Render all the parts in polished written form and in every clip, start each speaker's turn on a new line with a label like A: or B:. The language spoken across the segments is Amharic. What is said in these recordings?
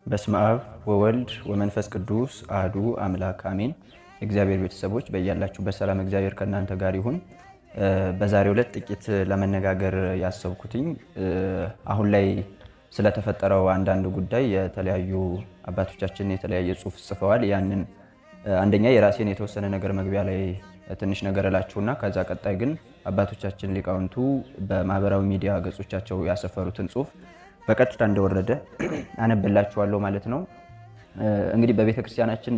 A: በስመ አብ ወወልድ ወመንፈስ ቅዱስ አህዱ አምላክ አሜን። የእግዚአብሔር ቤተሰቦች በያላችሁበት ሰላም እግዚአብሔር ከእናንተ ጋር ይሁን። በዛሬው ዕለት ጥቂት ለመነጋገር ያሰብኩትኝ አሁን ላይ ስለተፈጠረው አንዳንድ ጉዳይ የተለያዩ አባቶቻችን የተለያየ ጽሑፍ ጽፈዋል። ያንን አንደኛ የራሴን የተወሰነ ነገር መግቢያ ላይ ትንሽ ነገር እላችሁና ከዛ ቀጣይ ግን አባቶቻችን ሊቃውንቱ በማህበራዊ ሚዲያ ገጾቻቸው ያሰፈሩትን ጽሑፍ በቀጥታ እንደወረደ አነብላችኋለሁ ማለት ነው። እንግዲህ በቤተክርስቲያናችን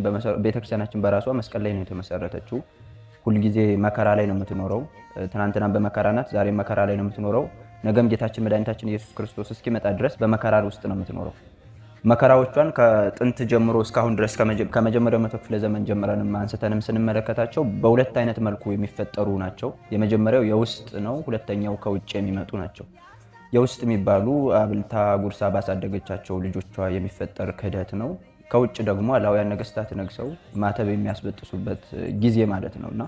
A: በራሷ መስቀል ላይ ነው የተመሰረተችው። ሁልጊዜ መከራ ላይ ነው የምትኖረው። ትናንትና በመከራ ናት፣ ዛሬም መከራ ላይ ነው የምትኖረው። ነገም ጌታችን መድኃኒታችን ኢየሱስ ክርስቶስ እስኪመጣ ድረስ በመከራ ውስጥ ነው የምትኖረው። መከራዎቿን ከጥንት ጀምሮ እስካሁን ድረስ ከመጀመሪያው መቶ ክፍለ ዘመን ጀምረንም አንስተንም ስንመለከታቸው በሁለት አይነት መልኩ የሚፈጠሩ ናቸው። የመጀመሪያው የውስጥ ነው፣ ሁለተኛው ከውጭ የሚመጡ ናቸው። የውስጥ የሚባሉ አብልታ ጉርሳ ባሳደገቻቸው ልጆቿ የሚፈጠር ክህደት ነው። ከውጭ ደግሞ አላውያን ነገስታት ነግሰው ማተብ የሚያስበጥሱበት ጊዜ ማለት ነው። እና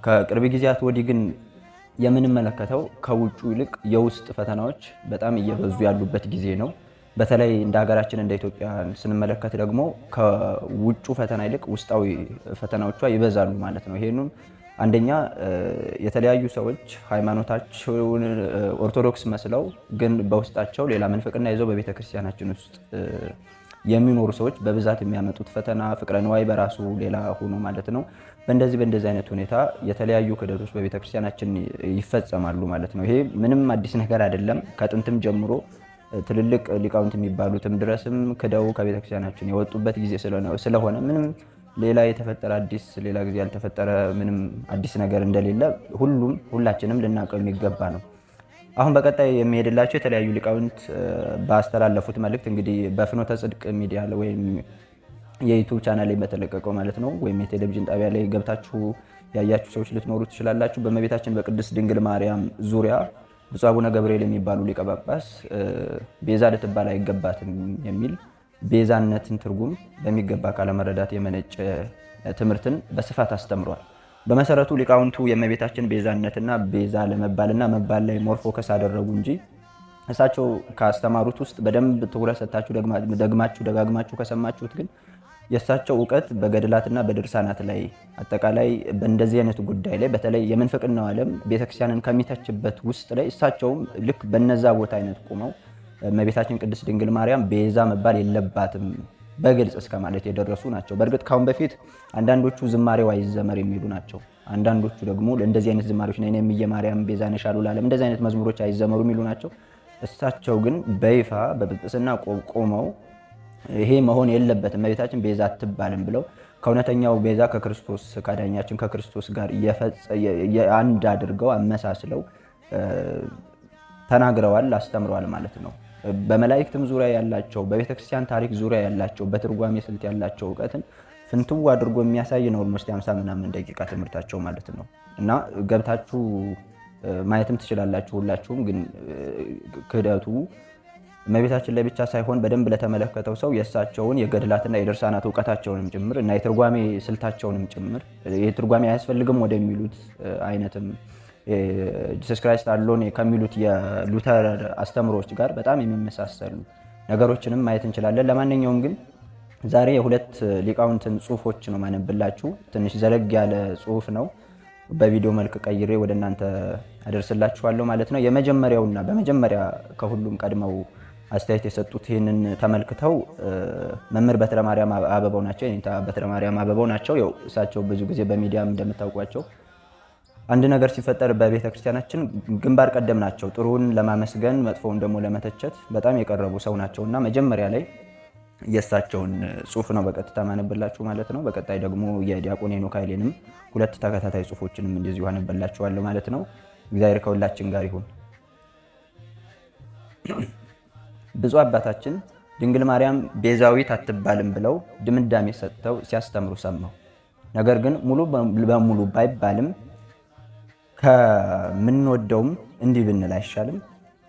A: ከቅርብ ጊዜያት ወዲህ ግን የምንመለከተው ከውጩ ይልቅ የውስጥ ፈተናዎች በጣም እየበዙ ያሉበት ጊዜ ነው። በተለይ እንደ ሀገራችን እንደ ኢትዮጵያ ስንመለከት ደግሞ ከውጩ ፈተና ይልቅ ውስጣዊ ፈተናዎቿ ይበዛሉ ማለት ነው። ይሄንን አንደኛ የተለያዩ ሰዎች ሃይማኖታቸውን ኦርቶዶክስ መስለው ግን በውስጣቸው ሌላ ምንፍቅና ይዘው በቤተ ክርስቲያናችን ውስጥ የሚኖሩ ሰዎች በብዛት የሚያመጡት ፈተና፣ ፍቅረ ንዋይ በራሱ ሌላ ሆኖ ማለት ነው። በእንደዚህ አይነት ሁኔታ የተለያዩ ክህደቶች በቤተ ክርስቲያናችን ይፈጸማሉ ማለት ነው። ይሄ ምንም አዲስ ነገር አይደለም። ከጥንትም ጀምሮ ትልልቅ ሊቃውንት የሚባሉትም ድረስም ክደው ከቤተ ክርስቲያናችን የወጡበት ጊዜ ስለሆነ ምንም ሌላ የተፈጠረ አዲስ ሌላ ጊዜ ያልተፈጠረ ምንም አዲስ ነገር እንደሌለ ሁላችንም ልናውቀው የሚገባ ነው። አሁን በቀጣይ የሚሄድላቸው የተለያዩ ሊቃውንት ባስተላለፉት መልእክት እንግዲህ በፍኖተ ጽድቅ ሚዲያ ወይም የ YouTube channel ላይ በተለቀቀው ማለት ነው፣ ወይም የቴሌቪዥን ጣቢያ ላይ ገብታችሁ ያያችሁ ሰዎች ልትኖሩ ትችላላችሁ። በእመቤታችን በቅድስት ድንግል ማርያም ዙሪያ ብፁዕ አቡነ ገብርኤል የሚባሉ ሊቀ ጳጳስ ቤዛ ልትባል አይገባትም የሚል ቤዛነትን ትርጉም በሚገባ ካለመረዳት የመነጨ ትምህርትን በስፋት አስተምሯል። በመሰረቱ ሊቃውንቱ የእመቤታችን ቤዛነትና ቤዛ ለመባልና መባል ላይ more focus አደረጉ እንጂ እሳቸው ካስተማሩት ውስጥ በደንብ ትኩረት ሰጥታችሁ ደግማችሁ ደጋግማችሁ ከሰማችሁት ግን የእሳቸው እውቀት በገድላትና በድርሳናት ላይ አጠቃላይ በእንደዚህ አይነት ጉዳይ ላይ በተለይ የምንፍቅናው ዓለም ቤተክርስቲያንን ከሚተችበት ውስጥ ላይ እሳቸውም ልክ በነዛ ቦታ አይነት ቆመው እመቤታችን ቅድስት ድንግል ማርያም ቤዛ መባል የለባትም በግልጽ እስከ ማለት የደረሱ ናቸው። በእርግጥ ካሁን በፊት አንዳንዶቹ ዝማሬው አይዘመር የሚሉ ናቸው። አንዳንዶቹ ደግሞ እንደዚህ አይነት ዝማሬዎች ነይ እምዬ ማርያም ቤዛ ነሽ አሉ ለዓለም እንደዚህ አይነት መዝሙሮች አይዘመሩ የሚሉ ናቸው። እሳቸው ግን በይፋ በጵጵስና ቆመው ይሄ መሆን የለበትም እመቤታችን ቤዛ አትባልም ብለው ከእውነተኛው ቤዛ ከክርስቶስ ካዳኛችን ከክርስቶስ ጋር አንድ አድርገው አመሳስለው ተናግረዋል፣ አስተምረዋል ማለት ነው። በመላእክትም ዙሪያ ያላቸው፣ በቤተክርስቲያን ታሪክ ዙሪያ ያላቸው፣ በትርጓሜ ስልት ያላቸው እውቀትን ፍንትው አድርጎ የሚያሳይ ነው። Almost 50 ምናምን ደቂቃ ትምህርታቸው ማለት ነው። እና ገብታችሁ ማየትም ትችላላችሁ ሁላችሁም። ግን ክህደቱ እመቤታችን ላይ ብቻ ሳይሆን በደንብ ለተመለከተው ሰው የእሳቸውን የገድላትና የድርሳናት እውቀታቸውንም ጭምር እና የትርጓሜ ስልታቸውንም ጭምር የትርጓሜ አያስፈልግም ወደሚሉት አይነትም Jesus Christ alone ከሚሉት የሉተር አስተምሮች ጋር በጣም የሚመሳሰሉ ነገሮችንም ማየት እንችላለን። ለማንኛውም ግን ዛሬ የሁለት ሊቃውንትን ጽሁፎች ነው ማነብላችሁ። ትንሽ ዘለግ ያለ ጽሁፍ ነው። በቪዲዮ መልክ ቀይሬ ወደ እናንተ አደርስላችኋለሁ ማለት ነው። የመጀመሪያውና በመጀመሪያ ከሁሉም ቀድመው አስተያየት የሰጡት ይህንን ተመልክተው መምህር በትረ ማርያም አበባው ናቸው። የኔታ በትረ ማርያም አበባው ናቸው። ያው እሳቸው ብዙ ጊዜ በሚዲያም እንደምታውቋቸው አንድ ነገር ሲፈጠር በቤተክርስቲያናችን ግንባር ቀደም ናቸው። ጥሩውን ለማመስገን መጥፎውን ደግሞ ለመተቸት በጣም የቀረቡ ሰው ናቸውና መጀመሪያ ላይ የእሳቸውን ጽሁፍ ነው በቀጥታ ማነብላችሁ ማለት ነው። በቀጣይ ደግሞ የዲያቆን ሄኖክ ኃይሌንም ሁለት ተከታታይ ጽሁፎችንም እንደዚሁ አነብላችኋለሁ ማለት ነው። እግዚአብሔር ከሁላችን ጋር ይሁን። ብፁዕ አባታችን ድንግል ማርያም ቤዛዊት አትባልም ብለው ድምዳሜ ሰጥተው ሲያስተምሩ ሰማሁ። ነገር ግን ሙሉ በሙሉ ባይባልም ከምንወደውም እንዲህ ብንል አይሻልም?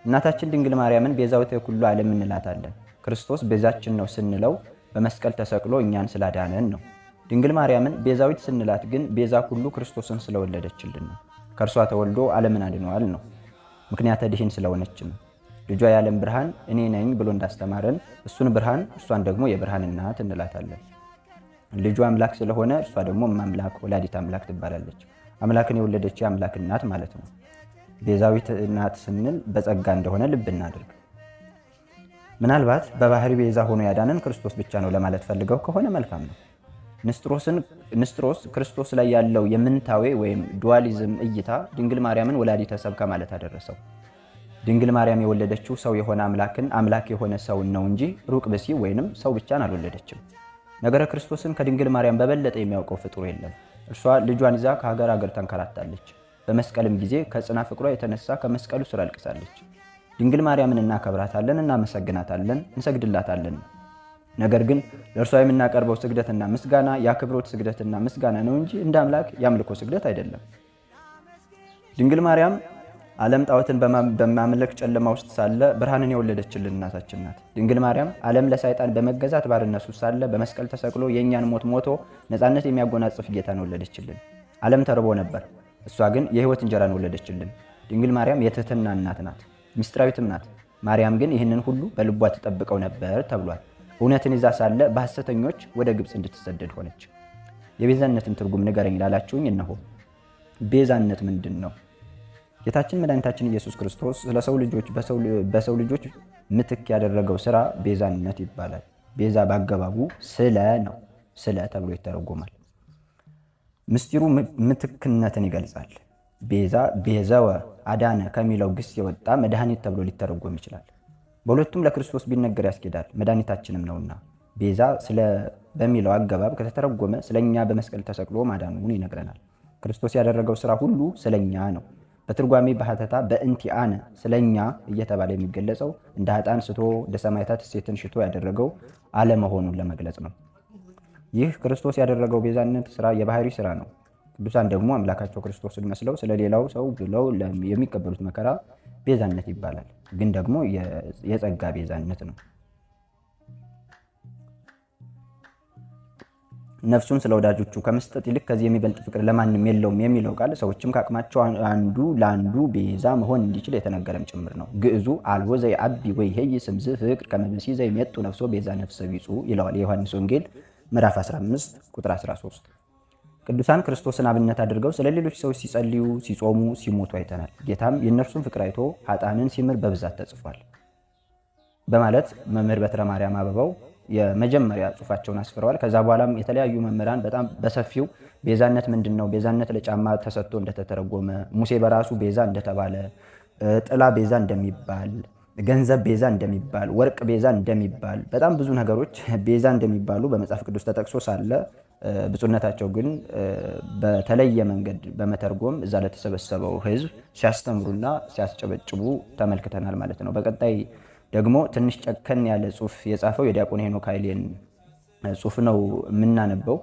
A: እናታችን ድንግል ማርያምን ቤዛዊተ ኩሉ ዓለም እንላታለን። ክርስቶስ ቤዛችን ነው ስንለው በመስቀል ተሰቅሎ እኛን ስላዳነን ነው። ድንግል ማርያምን ቤዛዊት ስንላት ግን ቤዛ ኩሉ ክርስቶስን ስለወለደችልን ነው። ከእርሷ ተወልዶ ዓለምን አድነዋል ነው። ምክንያተ ድኂን ስለሆነች ነው። ልጇ የዓለም ብርሃን እኔ ነኝ ብሎ እንዳስተማረን እሱን ብርሃን እሷን ደግሞ የብርሃን እናት እንላታለን። ልጇ አምላክ ስለሆነ እርሷ ደግሞ እማምላክ ወላዲት አምላክ ትባላለች። አምላክን የወለደች የአምላክ እናት ማለት ነው። ቤዛዊት እናት ስንል በጸጋ እንደሆነ ልብ እናድርግ። ምናልባት በባህሪ ቤዛ ሆኖ ያዳነን ክርስቶስ ብቻ ነው ለማለት ፈልገው ከሆነ መልካም ነው። ንስጥሮስ ክርስቶስ ላይ ያለው የምንታዌ ወይም ዱዋሊዝም እይታ ድንግል ማርያምን ወላዲተ ሰብ ከማለት አደረሰው። ድንግል ማርያም የወለደችው ሰው የሆነ አምላክን አምላክ የሆነ ሰውን ነው እንጂ ሩቅ ብእሲ ወይንም ሰው ብቻን አልወለደችም። ነገረ ክርስቶስን ከድንግል ማርያም በበለጠ የሚያውቀው ፍጡር የለም። እርሷ ልጇን ይዛ ከሀገር ሀገር ተንከራታለች። በመስቀልም ጊዜ ከጽና ፍቅሯ የተነሳ ከመስቀሉ ስር አልቅሳለች። ድንግል ማርያምን እናከብራታለን፣ እናመሰግናታለን፣ እንሰግድላታለን። ነገር ግን ለእርሷ የምናቀርበው ስግደትና ምስጋና የአክብሮት ስግደትና ምስጋና ነው እንጂ እንደ አምላክ የአምልኮ ስግደት አይደለም። ድንግል ማርያም ዓለም ጣዖትን በማምለክ ጨለማ ውስጥ ሳለ ብርሃንን የወለደችልን እናታችን ናት። ድንግል ማርያም ዓለም ለሰይጣን በመገዛት ባርነቱ ሳለ በመስቀል ተሰቅሎ የእኛን ሞት ሞቶ ነፃነት የሚያጎናጽፍ ጌታን ወለደችልን። ዓለም ተርቦ ነበር፣ እሷ ግን የሕይወት እንጀራን ወለደችልን። ድንግል ማርያም የትህትና እናት ናት፣ ምስጢራዊትም ናት። ማርያም ግን ይህንን ሁሉ በልቧ ትጠብቀው ነበር ተብሏል። እውነትን ይዛ ሳለ በሐሰተኞች ወደ ግብፅ እንድትሰደድ ሆነች። የቤዛነትን ትርጉም ንገረኝ ላላችሁኝ እነሆ። ቤዛነት ምንድን ነው? ጌታችን መድኃኒታችን ኢየሱስ ክርስቶስ ስለ ሰው ልጆች በሰው ልጆች ምትክ ያደረገው ስራ ቤዛነት ይባላል። ቤዛ በአገባቡ ስለ ነው፣ ስለ ተብሎ ይተረጎማል። ምስጢሩ ምትክነትን ይገልጻል። ቤዛ ቤዘወ አዳነ ከሚለው ግስ የወጣ መድኃኒት ተብሎ ሊተረጎም ይችላል። በሁለቱም ለክርስቶስ ቢነገር ያስኬዳል፣ መድኃኒታችንም ነውና። ቤዛ ስለ በሚለው አገባብ ከተተረጎመ ስለኛ በመስቀል ተሰቅሎ ማዳኑን ይነግረናል። ክርስቶስ ያደረገው ስራ ሁሉ ስለኛ ነው። በትርጓሜ በሐተታ በእንቲአነ ስለኛ እየተባለ የሚገለጸው እንደ ኃጥአን ስቶ እንደ ሰማዕታት እሴትን ሽቶ ያደረገው አለመሆኑን ለመግለጽ ነው። ይህ ክርስቶስ ያደረገው ቤዛነት ስራ የባህሪ ስራ ነው። ቅዱሳን ደግሞ አምላካቸው ክርስቶስን መስለው ስለሌላው ሰው ብለው የሚቀበሉት መከራ ቤዛነት ይባላል። ግን ደግሞ የጸጋ ቤዛነት ነው። ነፍሱን ስለ ወዳጆቹ ከመስጠት ይልቅ ከዚህ የሚበልጥ ፍቅር ለማንም የለውም የሚለው ቃል ሰዎችም ከአቅማቸው አንዱ ለአንዱ ቤዛ መሆን እንዲችል የተነገረም ጭምር ነው። ግዕዙ አልቦ ዘየዐቢ ወይሄይ ስምዝ ፍቅር ከመ ብእሲ ዘይሜጡ ነፍሶ ቤዛ ነፍሰ ቢጹ ይለዋል የዮሐንስ ወንጌል ምዕራፍ 15 ቁጥር 13። ቅዱሳን ክርስቶስን አብነት አድርገው ስለ ሌሎች ሰዎች ሲጸልዩ፣ ሲጾሙ፣ ሲሞቱ አይተናል። ጌታም የእነርሱን ፍቅር አይቶ ኃጥአንን ሲምር በብዛት ተጽፏል በማለት መምህር በትረ ማርያም አበባው የመጀመሪያ ጽሑፋቸውን አስፍረዋል። ከዛ በኋላም የተለያዩ መምህራን በጣም በሰፊው ቤዛነት ምንድን ነው፣ ቤዛነት ለጫማ ተሰጥቶ እንደተተረጎመ፣ ሙሴ በራሱ ቤዛ እንደተባለ፣ ጥላ ቤዛ እንደሚባል፣ ገንዘብ ቤዛ እንደሚባል፣ ወርቅ ቤዛ እንደሚባል፣ በጣም ብዙ ነገሮች ቤዛ እንደሚባሉ በመጽሐፍ ቅዱስ ተጠቅሶ ሳለ ብፁዕነታቸው ግን በተለየ መንገድ በመተርጎም እዛ ለተሰበሰበው ሕዝብ ሲያስተምሩና ሲያስጨበጭቡ ተመልክተናል ማለት ነው። በቀጣይ ደግሞ ትንሽ ጨከን ያለ ጽሑፍ የጻፈው የዲያቆን ሄኖክ ኃይሌን ጽሑፍ ነው የምናነበው።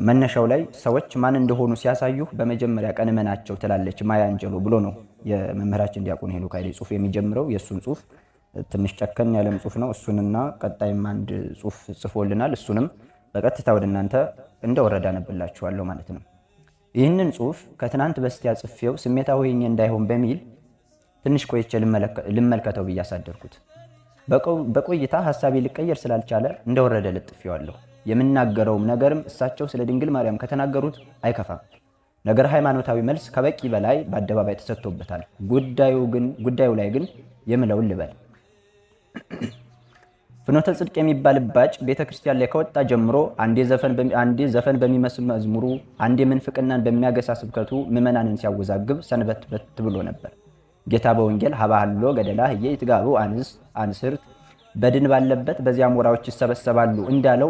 A: መነሻው ላይ ሰዎች ማን እንደሆኑ ሲያሳዩ በመጀመሪያ ቀን እመናቸው ትላለች ማያ አንጀሎ ብሎ ነው የመምህራችን ዲያቆን ሄኖክ ኃይሌ ጽሑፍ የሚጀምረው። የእሱን ጽሑፍ ትንሽ ጨከን ያለም ጽሑፍ ነው። እሱንና ቀጣይም አንድ ጽሑፍ ጽፎልናል። እሱንም በቀጥታ ወደ እናንተ እንደወረደ አነብላችኋለሁ ማለት ነው። ይህንን ጽሑፍ ከትናንት በስቲያ ጽፌው ስሜታዊ ሆኜ እንዳይሆን በሚል ትንሽ ቆይቼ ልመልከተው ብዬ አሳደርኩት። በቆይታ ሀሳቤ ሊቀየር ስላልቻለ እንደወረደ ለጥፌዋለሁ። የምናገረውም ነገርም እሳቸው ስለ ድንግል ማርያም ከተናገሩት አይከፋም። ነገር ሃይማኖታዊ መልስ ከበቂ በላይ በአደባባይ ተሰጥቶበታል። ጉዳዩ ላይ ግን የምለውን ልበል። ፍኖተ ጽድቅ የሚባል ባጭ ቤተ ክርስቲያን ላይ ከወጣ ጀምሮ አንዴ ዘፈን በሚመስል መዝሙሩ፣ አንዴ ምንፍቅናን በሚያገሳ ስብከቱ ምዕመናንን ሲያወዛግብ ሰንበት በት ብሎ ነበር። ጌታ በወንጌል ሀባሃሎ ገደላ ህየ ይትጋቡ አንስርት በድን ባለበት በዚያ ሞራዎች ይሰበሰባሉ እንዳለው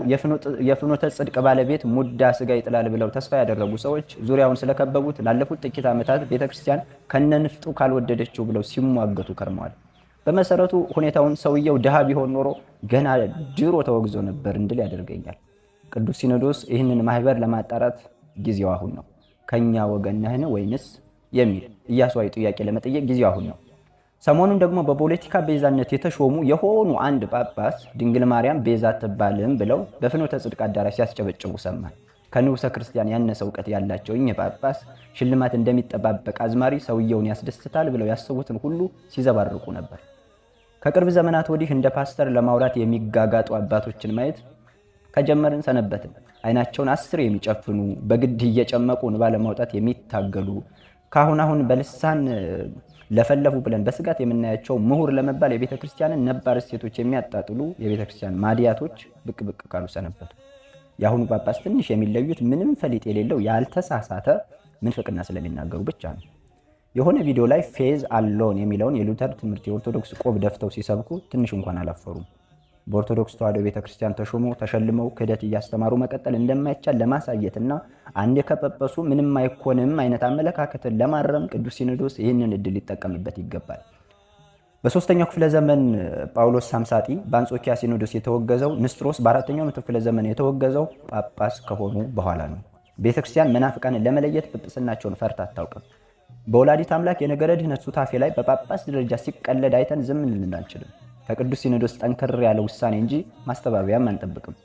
A: የፍኖተ ጽድቅ ባለቤት ሙዳ ስጋ ይጥላል ብለው ተስፋ ያደረጉ ሰዎች ዙሪያውን ስለከበቡት ላለፉት ጥቂት ዓመታት ቤተክርስቲያን ከነንፍጡ ካልወደደችው ብለው ሲሟገቱ ከርመዋል። በመሰረቱ ሁኔታውን ሰውየው ድሃ ቢሆን ኖሮ ገና ድሮ ተወግዞ ነበር እንድል ያደርገኛል። ቅዱስ ሲኖዶስ ይህንን ማህበር ለማጣራት ጊዜው አሁን ነው። ከኛ ወገን ነህን ወይንስ የሚል ኢያሱዊ ጥያቄ ለመጠየቅ ጊዜው አሁን ነው። ሰሞኑን ደግሞ በፖለቲካ ቤዛነት የተሾሙ የሆኑ አንድ ጳጳስ ድንግል ማርያም ቤዛ አትባልም ብለው በፍኖተ ጽድቅ አዳራሽ ሲያስጨበጭቡ ሰማን። ከንዑሰ ክርስቲያን ያነሰ እውቀት ያላቸው እኚህ ጳጳስ ሽልማት እንደሚጠባበቅ አዝማሪ ሰውየውን ያስደስታል ብለው ያሰቡትን ሁሉ ሲዘባርቁ ነበር። ከቅርብ ዘመናት ወዲህ እንደ ፓስተር ለማውራት የሚጋጋጡ አባቶችን ማየት ከጀመርን ሰነበትን። አይናቸውን አስር የሚጨፍኑ፣ በግድ እየጨመቁ እንባ ለማውጣት የሚታገሉ፣ ካሁን አሁን በልሳን ለፈለፉ ብለን በስጋት የምናያቸው ምሁር ለመባል የቤተ ክርስቲያንን ነባር እሴቶች የሚያጣጥሉ የቤተ ክርስቲያን ማዲያቶች ብቅ ብቅ ካሉ ሰነበቱ። የአሁኑ ጳጳስ ትንሽ የሚለዩት ምንም ፈሊጥ የሌለው ያልተሳሳተ ምንፍቅና ስለሚናገሩ ብቻ ነው። የሆነ ቪዲዮ ላይ faith alone የሚለውን የሉተር ትምህርት የኦርቶዶክስ ቆብ ደፍተው ሲሰብኩ ትንሽ እንኳን አላፈሩም። በኦርቶዶክስ ተዋሕዶ ቤተክርስቲያን ተሾመው ተሸልመው ክህደት እያስተማሩ መቀጠል እንደማይቻል ለማሳየትና አንድ ከጳጳሱ ምንም አይኮንም አይነት አመለካከትን ለማረም ቅዱስ ሲኖዶስ ይህንን እድል ሊጠቀምበት ይገባል። በሶስተኛው ክፍለ ዘመን ጳውሎስ ሳምሳጢ በአንጾኪያ ሲኖዶስ የተወገዘው፣ ንስጥሮስ በአራተኛው መቶ ክፍለ ዘመን የተወገዘው ጳጳስ ከሆኑ በኋላ ነው። ቤተክርስቲያን መናፍቃንን ለመለየት ጵጵስናቸውን ፈርታ አታውቅም። በወላዲት አምላክ የነገረ ድኅነት ሱታፌ ላይ በጳጳስ ደረጃ ሲቀለድ አይተን ዝም ልንል አንችልም። ከቅዱስ ሲኖዶስ ጠንከር ያለ ውሳኔ እንጂ ማስተባበያም አንጠብቅም።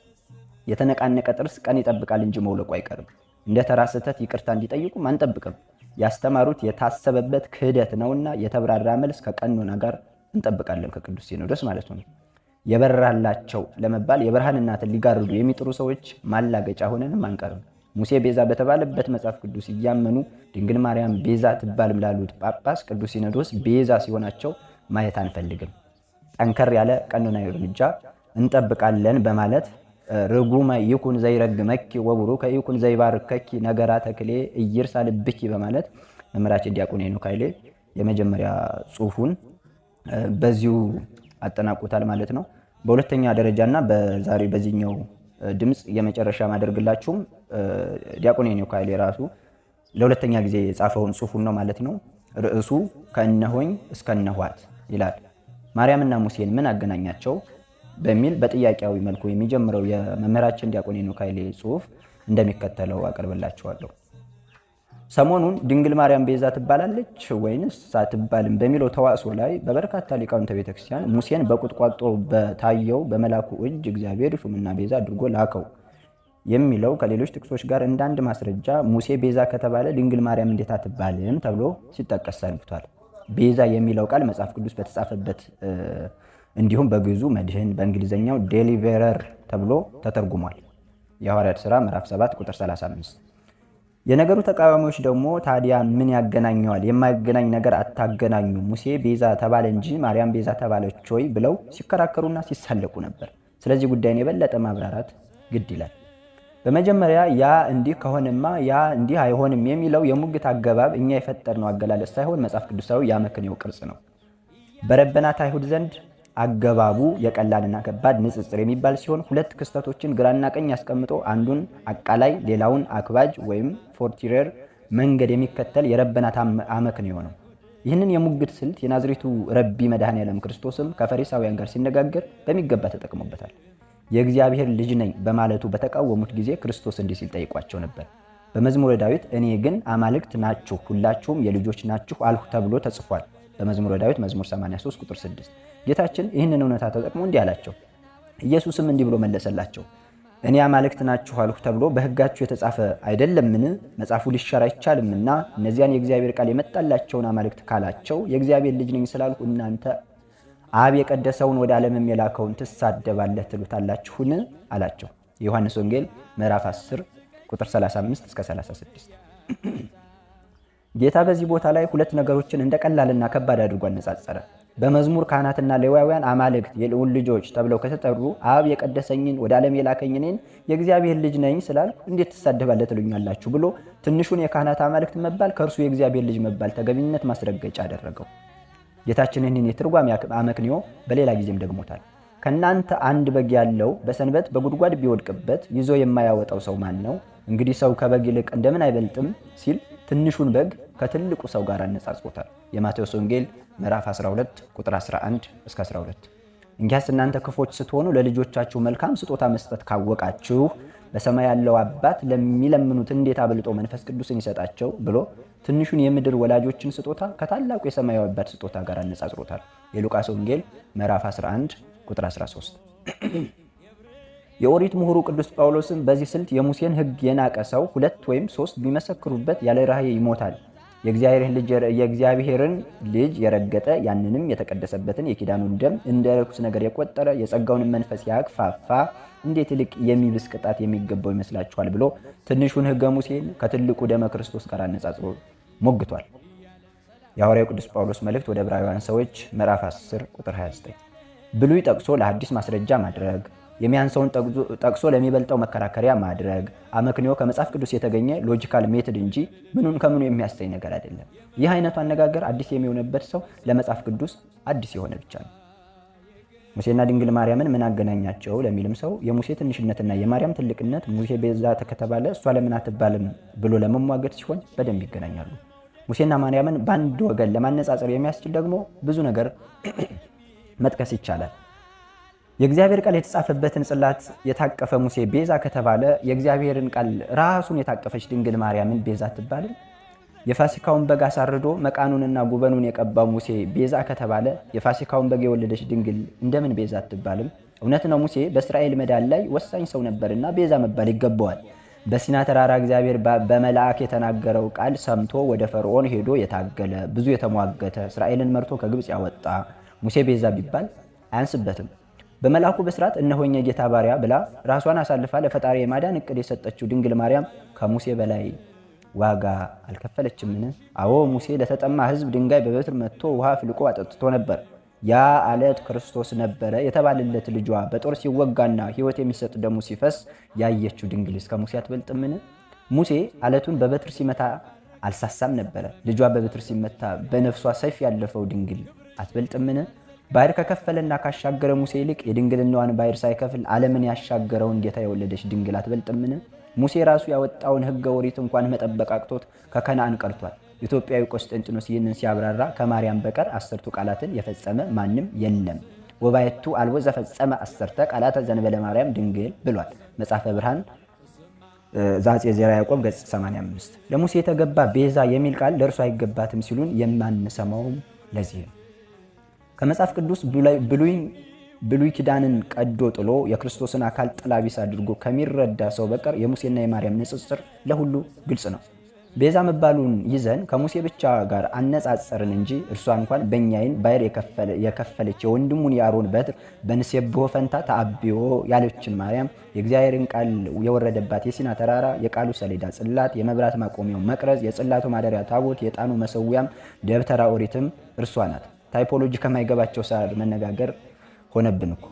A: የተነቃነቀ ጥርስ ቀን ይጠብቃል እንጂ መውለቁ አይቀርም። እንደ ተራ ስህተት ይቅርታ እንዲጠይቁም አንጠብቅም። ያስተማሩት የታሰበበት ክህደት ነውና የተብራራ መልስ ከቀኖና ጋር እንጠብቃለን፣ ከቅዱስ ሲኖዶስ ማለት ነው። የበራላቸው ለመባል የብርሃን እናትን ሊጋርዱ የሚጥሩ ሰዎች ማላገጫ ሆነንም አንቀርም። ሙሴ ቤዛ በተባለበት መጽሐፍ ቅዱስ እያመኑ ድንግል ማርያም ቤዛ ትባልም ላሉት ጳጳስ ቅዱስ ሲኖዶስ ቤዛ ሲሆናቸው ማየት አንፈልግም። ጠንከር ያለ ቀኖናዊ እርምጃ እንጠብቃለን በማለት ርጉመ ይኩን ዘይረግመኪ ወቡሩከ ይኩን ዘይባርከኪ ነገራ ተክሌ እይርሳ ልብኪ በማለት መምህራችን ዲያቆን ሄኖክ ኃይሌ የመጀመሪያ ጽሑፉን በዚሁ አጠናቆታል ማለት ነው። በሁለተኛ ደረጃና በዛሬ በዚህኛው ድምፅ የመጨረሻ ማደርግላችሁም ዲያቆን ሄኖክ ኃይሌ ራሱ ለሁለተኛ ጊዜ የጻፈውን ጽሑፉን ነው ማለት ነው። ርዕሱ ከእነሆኝ እስከ እነኋት ይላል። ማርያምና ሙሴን ምን አገናኛቸው በሚል በጥያቄያዊ መልኩ የሚጀምረው የመምህራችን ዲያቆን ሄኖክ ኃይሌ ጽሑፍ እንደሚከተለው አቀርብላችኋለሁ። ሰሞኑን ድንግል ማርያም ቤዛ ትባላለች ወይንስ አትባልም በሚለው ተዋጽኦ ላይ በበርካታ ሊቃውንተ ቤተክርስቲያን ሙሴን በቁጥቋጦ በታየው በመላኩ እጅ እግዚአብሔር ሹምና ቤዛ አድርጎ ላከው የሚለው ከሌሎች ጥቅሶች ጋር እንደ አንድ ማስረጃ ሙሴ ቤዛ ከተባለ ድንግል ማርያም እንዴት አትባልም ተብሎ ሲጠቀስ ሰንብቷል። ቤዛ የሚለው ቃል መጽሐፍ ቅዱስ በተጻፈበት እንዲሁም በግዕዙ መድህን በእንግሊዝኛው deliverer ተብሎ ተተርጉሟል። የሐዋርያት ሥራ ምዕራፍ 7 ቁጥር 35። የነገሩ ተቃዋሚዎች ደግሞ ታዲያ ምን ያገናኘዋል? የማይገናኝ ነገር አታገናኙ፣ ሙሴ ቤዛ ተባለ እንጂ ማርያም ቤዛ ተባለች ወይ ብለው ሲከራከሩና ሲሳለቁ ነበር። ስለዚህ ጉዳይን የበለጠ ማብራራት ግድ ይላል። በመጀመሪያ ያ እንዲህ ከሆነማ ያ እንዲህ አይሆንም የሚለው የሙግት አገባብ እኛ የፈጠርነው አገላለጽ ሳይሆን መጽሐፍ ቅዱሳዊ የአመክንዮ ቅርጽ ነው። በረበናት አይሁድ ዘንድ አገባቡ የቀላልና ከባድ ንጽጽር የሚባል ሲሆን ሁለት ክስተቶችን ግራና ቀኝ አስቀምጦ አንዱን አቃላይ ሌላውን አክባጅ ወይም fortirer መንገድ የሚከተል የረበናት አመክንዮ ነው። ይህንን የሙግት ስልት የናዝሬቱ ረቢ መድኃኔዓለም ክርስቶስም ከፈሪሳውያን ጋር ሲነጋገር በሚገባ ተጠቅሞበታል። የእግዚአብሔር ልጅ ነኝ በማለቱ በተቃወሙት ጊዜ ክርስቶስ እንዲህ ሲል ጠይቋቸው ነበር። በመዝሙረ ዳዊት እኔ ግን አማልክት ናችሁ ሁላችሁም የልጆች ናችሁ አልሁ ተብሎ ተጽፏል። በመዝሙረ ዳዊት መዝሙር 83 ቁጥር 6። ጌታችን ይህንን እውነታ ተጠቅሞ እንዲህ አላቸው። ኢየሱስም እንዲህ ብሎ መለሰላቸው፣ እኔ አማልክት ናችሁ አልሁ ተብሎ በሕጋችሁ የተጻፈ አይደለምን? መጽሐፉ ሊሻር አይቻልምና እነዚያን የእግዚአብሔር ቃል የመጣላቸውን አማልክት ካላቸው የእግዚአብሔር ልጅ ነኝ ስላልሁ እናንተ አብ የቀደሰውን ወደ ዓለምም የላከውን ትሳደባለህ ትሉታላችሁን? አላቸው። የዮሐንስ ወንጌል ምዕራፍ 10 ቁጥር 35 እስከ 36። ጌታ በዚህ ቦታ ላይ ሁለት ነገሮችን እንደ ቀላልና ከባድ አድርጎ አነጻጸረ። በመዝሙር ካህናትና ሌዋውያን አማልክት የልዑል ልጆች ተብለው ከተጠሩ አብ የቀደሰኝን ወደ ዓለም የላከኝ እኔን የእግዚአብሔር ልጅ ነኝ ስላልኩ እንዴት ትሳደባለህ ትሉኛላችሁ ብሎ ትንሹን የካህናት አማልክት መባል ከእርሱ የእግዚአብሔር ልጅ መባል ተገቢነት ማስረገጫ አደረገው። ጌታችን ይህንን የትርጓሜ አመክንዮ በሌላ ጊዜም ደግሞታል። ከእናንተ አንድ በግ ያለው በሰንበት በጉድጓድ ቢወድቅበት ይዞ የማያወጣው ሰው ማን ነው? እንግዲህ ሰው ከበግ ይልቅ እንደምን አይበልጥም ሲል ትንሹን በግ ከትልቁ ሰው ጋር አነጻጽሮታል። የማቴዎስ ወንጌል ምዕራፍ 12 ቁጥር 11 እስከ 12። እንኪያስ እናንተ ክፎች ስትሆኑ ለልጆቻችሁ መልካም ስጦታ መስጠት ካወቃችሁ በሰማይ ያለው አባት ለሚለምኑት እንዴት አብልጦ መንፈስ ቅዱስን ይሰጣቸው ብሎ ትንሹን የምድር ወላጆችን ስጦታ ከታላቁ የሰማያዊ አባት ስጦታ ጋር አነጻጽሮታል። የሉቃስ ወንጌል ምዕራፍ 11 ቁጥር 13። የኦሪት ምሁሩ ቅዱስ ጳውሎስም በዚህ ስልት የሙሴን ሕግ የናቀ ሰው ሁለት ወይም ሶስት ቢመሰክሩበት ያለ ርኅራኄ ይሞታል። የእግዚአብሔርን ልጅ የረገጠ፣ ያንንም የተቀደሰበትን የኪዳኑን ደም እንደ ርኩስ ነገር የቆጠረ፣ የጸጋውን መንፈስ ያክፋፋ እንዴት ይልቅ የሚብስ ቅጣት የሚገባው ይመስላችኋል ብሎ ትንሹን ሕገ ሙሴን ከትልቁ ደመ ክርስቶስ ጋር አነጻጽሮ ሞግቷል። የሐዋርያው ቅዱስ ጳውሎስ መልእክት ወደ ዕብራውያን ሰዎች ምዕራፍ 10 ቁጥር 29። ብሉይ ጠቅሶ ለሐዲስ ማስረጃ ማድረግ፣ የሚያንሰውን ጠቅሶ ለሚበልጠው መከራከሪያ ማድረግ አመክንዮ ከመጽሐፍ ቅዱስ የተገኘ logical method እንጂ ምኑን ከምኑ የሚያሰኝ ነገር አይደለም። ይህ አይነቱ አነጋገር አዲስ የሚሆንበት ሰው ለመጽሐፍ ቅዱስ አዲስ የሆነ ብቻ ነው። ሙሴና ድንግል ማርያምን ምን አገናኛቸው ለሚልም ሰው የሙሴ ትንሽነትና የማርያም ትልቅነት ሙሴ ቤዛ ከተባለ እሷ ለምን አትባልም ብሎ ለመሟገት ሲሆን በደንብ ይገናኛሉ። ሙሴና ማርያምን በአንድ ወገን ለማነጻጸር የሚያስችል ደግሞ ብዙ ነገር መጥቀስ ይቻላል። የእግዚአብሔር ቃል የተጻፈበትን ጽላት የታቀፈ ሙሴ ቤዛ ከተባለ የእግዚአብሔርን ቃል ራሱን የታቀፈች ድንግል ማርያምን ቤዛ አትባልም? የፋሲካውን በግ አሳርዶ መቃኑንና ጉበኑን የቀባው ሙሴ ቤዛ ከተባለ የፋሲካውን በግ የወለደች ድንግል እንደምን ቤዛ አትባልም? እውነት ነው፣ ሙሴ በእስራኤል መዳን ላይ ወሳኝ ሰው ነበርና ቤዛ መባል ይገባዋል። በሲና ተራራ እግዚአብሔር በመልአክ የተናገረው ቃል ሰምቶ ወደ ፈርዖን ሄዶ የታገለ፣ ብዙ የተሟገተ፣ እስራኤልን መርቶ ከግብፅ ያወጣ ሙሴ ቤዛ ቢባል አያንስበትም። በመልአኩ ብስራት እነሆኝ የጌታ ባሪያ ብላ ራሷን አሳልፋ ለፈጣሪ የማዳን እቅድ የሰጠችው ድንግል ማርያም ከሙሴ በላይ ዋጋ አልከፈለችምን? አዎ፣ ሙሴ ለተጠማ ሕዝብ ድንጋይ በበትር መትቶ ውሃ ፍልቆ አጠጥቶ ነበር። ያ አለት ክርስቶስ ነበረ የተባለለት ልጇ በጦር ሲወጋና ሕይወት የሚሰጥ ደሙ ሲፈስ ያየችው ድንግልስ ከሙሴ አትበልጥምን? ሙሴ አለቱን በበትር ሲመታ አልሳሳም ነበረ። ልጇ በበትር ሲመታ በነፍሷ ሰይፍ ያለፈው ድንግል አትበልጥምን? ባህር ከከፈለና ካሻገረ ሙሴ ይልቅ የድንግልናዋን ባህር ሳይከፍል ዓለምን ያሻገረውን ጌታ የወለደች ድንግል አትበልጥምን? ሙሴ ራሱ ያወጣውን ሕገ ኦሪት እንኳን መጠበቅ አቅቶት ከከነዓን ቀርቷል። ኢትዮጵያዊ ቆስጠንጢኖስ ይህንን ሲያብራራ ከማርያም በቀር 10ቱ ቃላትን የፈጸመ ማንም የለም፣ ወባየቱ አልቦ ዘፈጸመ 10 ቃላተ ዘንበለ ማርያም ድንግል ብሏል። መጽሐፈ ብርሃን ዘአፄ ዘርዓ ያዕቆብ ገጽ 85። ለሙሴ የተገባ ቤዛ የሚል ቃል ለእርሱ አይገባትም ሲሉን የማንሰማውም ለዚህ ነው። ከመጽሐፍ ቅዱስ ብሉይ ኪዳንን ቀዶ ጥሎ የክርስቶስን አካል ጥላ ቢስ አድርጎ ከሚረዳ ሰው በቀር የሙሴና የማርያም ንጽጽር ለሁሉ ግልጽ ነው። ቤዛ መባሉን ይዘን ከሙሴ ብቻ ጋር አነጻጸርን እንጂ እርሷ እንኳን በእኛ ዓይን ባሕር የከፈለች፣ የወንድሙን የአሮን በትር በንሴብሖ ፈንታ ተአብዮ ያለችን ማርያም፣ የእግዚአብሔርን ቃል የወረደባት የሲና ተራራ፣ የቃሉ ሰሌዳ ጽላት፣ የመብራት ማቆሚያው መቅረዝ፣ የጽላቱ ማደሪያ ታቦት፣ የዕጣኑ መሰዊያም ደብተራ ኦሪትም እርሷ ናት። Typology ከማይገባቸው ጋር መነጋገር ሆነብን እኮ።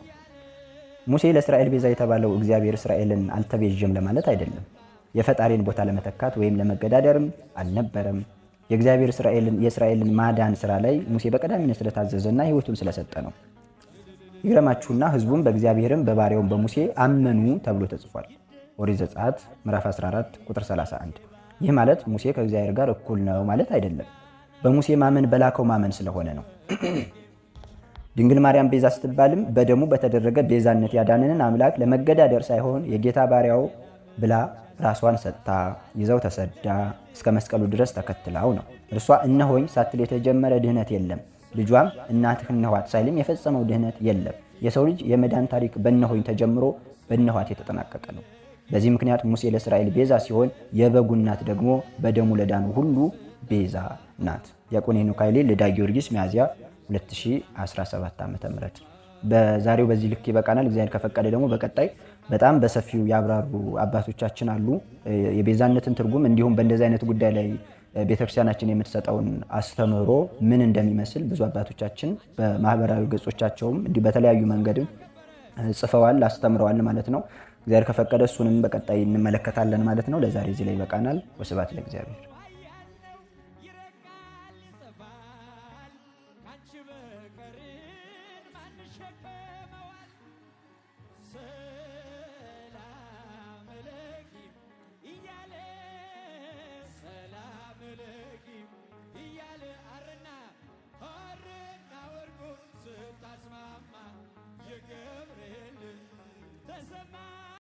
A: ሙሴ ለእስራኤል ቤዛ የተባለው እግዚአብሔር እስራኤልን አልተቤዠም ለማለት አይደለም። የፈጣሪን ቦታ ለመተካት ወይም ለመገዳደርም አልነበረም። የእግዚአብሔር እስራኤልን የእስራኤልን ማዳን ስራ ላይ ሙሴ በቀዳሚነት ስለታዘዘና ሕይወቱን ስለሰጠ ነው። ይግረማችሁና ሕዝቡም በእግዚአብሔርም በባሪያውም በሙሴ አመኑ ተብሎ ተጽፏል። ኦሪት ዘጸአት ምዕራፍ 14 ቁጥር 31። ይህ ማለት ሙሴ ከእግዚአብሔር ጋር እኩል ነው ማለት አይደለም። በሙሴ ማመን በላከው ማመን ስለሆነ ነው። ድንግል ማርያም ቤዛ ስትባልም በደሙ በተደረገ ቤዛነት ያዳንንን አምላክ ለመገዳደር ሳይሆን የጌታ ባሪያው ብላ ራሷን ሰጥታ፣ ይዘው ተሰዳ፣ እስከ መስቀሉ ድረስ ተከትላው ነው። እርሷ እነሆኝ ሳትል የተጀመረ ድህነት የለም። ልጇም እናትህ እነኋት ሳይልም የፈጸመው ድህነት የለም። የሰው ልጅ የመዳን ታሪክ በእነሆኝ ተጀምሮ በእነኋት የተጠናቀቀ ነው። በዚህ ምክንያት ሙሴ ለእስራኤል ቤዛ ሲሆን የበጉ እናት ደግሞ በደሙ ለዳኑ ሁሉ ቤዛ ናት። ዲያቆን ሄኖክ ኃይሌ፣ ልዳ ጊዮርጊስ፣ ሚያዝያ 2017 ዓ.ም። በዛሬው በዚህ ልክ ይበቃናል። እግዚአብሔር ከፈቀደ ደግሞ በቀጣይ በጣም በሰፊው ያብራሩ አባቶቻችን አሉ የቤዛነትን ትርጉም፣ እንዲሁም በእንደዚህ አይነት ጉዳይ ላይ ቤተክርስቲያናችን የምትሰጠውን አስተምህሮ ምን እንደሚመስል ብዙ አባቶቻችን በማህበራዊ ገጾቻቸውም እንዲሁ በተለያዩ መንገድም ጽፈዋል፣ አስተምረዋል ማለት ነው። እግዚአብሔር ከፈቀደ እሱንም በቀጣይ እንመለከታለን ማለት ነው። ለዛሬ እዚህ ላይ ይበቃናል። ወስብሐት ለእግዚአብሔር።